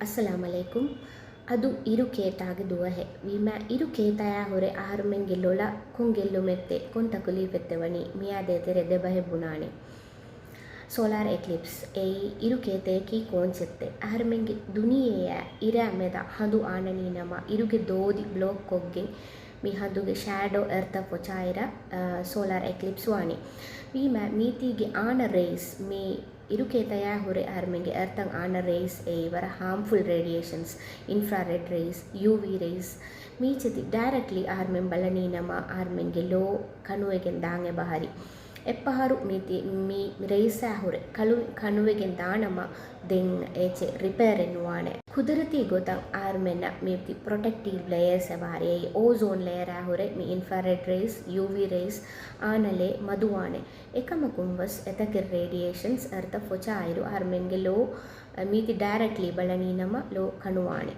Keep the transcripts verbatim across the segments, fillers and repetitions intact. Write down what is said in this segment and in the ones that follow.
އައްސަލާމް ޢަލައިކުމް. އަދު އިރު ކޭތާގެ ދުވަހެއް. ވީމާ އިރު ކޭތާޔާ ހުރެ އަހަރުމެންގެ ލޮލަށް ކޮން ގެއްލުމެއްތެ، ކޮން ތަކުލީފެއްތެ ވަނީ، މިއާ ދޭތެރޭ ދެބަހެއް ބުނާނެ. ސޯލާރ އެކްލިޕްސް އެއީ އިރު ކޭތަޔަކީ ކޯންސެޕްޓެއް. އަހަރުމެންގެ ދުނިޔެއާ އިރާ މެދަށް ހަނދު އާންނަނީ ނަމަ، އިރުގެ ދޯދި ބްލޮކް ކޮށްގެން މި ހަނދުގެ ޝޭޑޯ އެރްތަށް ފޮޗާއިރަށް، އަ، ސޯލާރ އެކްލިޕްސް ވާނީ. ވީމާ މީތީގެ އާނަ ރޭސް މި އިރު ކޭތަޔާ ހުރެ އަހަރުމެންގެ އެރްތަށް އާނަ ރޭސް އެއީ ވަރަށް ހާމްފުލް ރޭޑިއޭޝަންސް، އިންފްރާރެޑް ރޭސް، ޔޫވީ ރޭސް. މީޗެތި ޑައިރެކްޓްލީ އަހަރުމެން ބަލަނީ ނަމަ، އަހަރުމެންގެ ލޯ ކަނުވެގެން ދާން އެބަހަރި. އެއްފަހަރު މީތި، މި ރޭސްއާ ހުރެ ކަލު-، ކަނުވެގެން ދާނަމަ، ދެން އެއްޗެއް ރިޕެއަރެއް ނުވާނެ. ކުދަރަތީ ގޮތަށް އަހަރުމެންނަށް މީތި ޕްރޮޓެކްޓިވް ލެޔަރސް އެބަހަރި. އެއީ އޯޒޯން ލެޔަރާ ހުރެ މި އިންފްރާރެޑް ރޭސް، ޔޫވީ ރޭސް އާނަލޭ މަދުވާނެ. އެކަމަކުން ވެސް އެތަކެއް ރޭޑިއޭޝަންސް އަރްތަ ފޮޗާއިރު އަހަރުމެންގެ ލޯ، އަ، މީތި ޑައިރެކްޓްލީ ބަލަނީ ނަމަ ލޯ ކަނުވާނެ.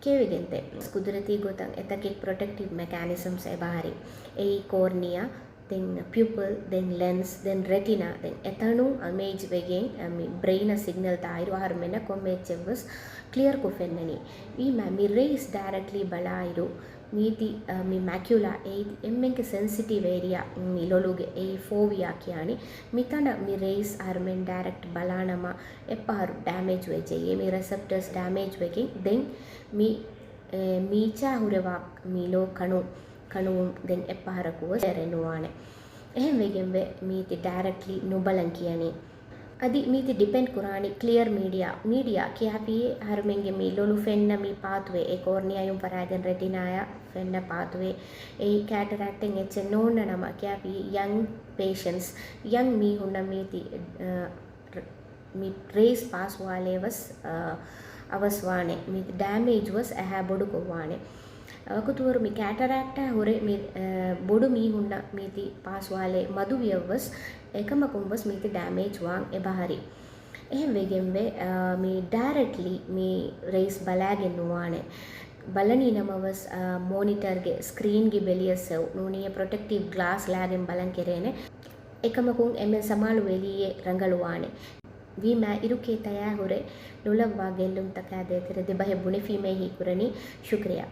ކެވިގެންތެ ކުދުރަތީ ގޮތަށް އެތަކެއް ޕްރޮޓެކްޓިވް މެކޭނިޒަމްސް އެބަހަރި. އެއީ ކޯރްނިއާ، ދެން ޕިއުޕަލް، ދެން ލެންސް، ދެން ރެޓިނާ. ދެން އެތަނުން އިމޭޖް ވެގެން، އަ، މި ބްރެއިނަށް ސިގްނަލް ދާއިރު އަހަރުމެންނަށް ކޮންމެ އެއްޗެއް ވެސް ކްލިއަރކޮށް ފެންނަނީ. ވީމާ މި ރޭސް ޑައިރެކްޓްލީ ބަލާއިރު، މީތި، އަ، މި މެކިއުލާ އެއީ އެންމެންގެ ސެންސިޓިވް އޭރިއާ، މި ލޮލުގެ އެއީ ފޯވިއާ ކިޔާނީ. މިތަނަށް މި ރޭސް އަހަރުމެން ޑައިރެކްޓް ބަލާނަމަ އެއްފަހަރު ޑޭމޭޖް ވެއްޖެ. އެ މި ރެސެޕްޓަރސް ޑޭމޭޖް ވެގެން ދެން މި، އެ، މީޗާ ހުރެވާ މި ލޯ ކަނު، ކަނުވުން ދެން އެއްފަހަރަކު ވެސް ރެ ނުވާނެ. އެހެން ވެގެންވެ މީތި ޑައިރެކްޓްލީ ނުބަލަން ކިޔަނީ. އަދި މީތި ޑިޕެންޑް ކުރާނީ ކްލިއަރ މީޑިއާ. މީޑިއާ ކިޔާފިއޭ އަހަރުމެންގެ މި ލޮލު ފެންނަ މި ޕާތުވޭ، އެ ކޯރްނިއާއިން ފަރާގެން ރެޓިނާއަށް ފެންނަ ޕާތުވޭ. އެއީ ކޭޓަރެކްޓެއް އެއްޗެއް ނޯންނަ ނަމަ ކިޔާފިއޭ ޔަންގް ޕޭޝަންޓްސް، ޔަންގް މީހުންނަށް މީތި، އަ، ރ-، މި ރޭސް ޕާސްވާލޭ ވެސް، އަ، އަވަސްވާނެ. މި ޑޭމޭޖް ވެސް އެހާ ބޮޑުކޮށްވާނެ. ވަގުތުވަރު މި ކޭޓަރެކްޓާ ހުރެ މި، އަ، ބޮޑު މީހުންނަށް މީތި ޕާސްވާލޭ މަދުވިޔަށް ވެސް އެކަމަކުން ވެސް މީތި ޑޭމޭޖް ވާން އެބަހަރި. އެހެން ވެގެންވެ، އަ، މި ޑައިރެކްޓްލީ މި ރޭސް ބަލާގެން ނުވާނެ. ބަލަނީ ނަމަވެސް، އަ، މޯނިޓަރގެ ސްކްރީންގެ ބެލިޔަސް އެއު ނޫނީ ޕްރޮޓެކްޓިވް ގްލާސް ލާގެން ބަލަން ކެރޭނެ. އެކަމަކުން އެންމެން ސަމާލު ވެލީއޭ ރަނގަޅުވާނެ. ވީމާ އިރު ކޭތަޔާ ހުރެ ލޮލަށްވާ ގެއްލުންތަކާ ދޭތެރެ ދެބަހެއް ބުނެފީމޭ ހީކުރަނީ. ޝުކްރިޔާ.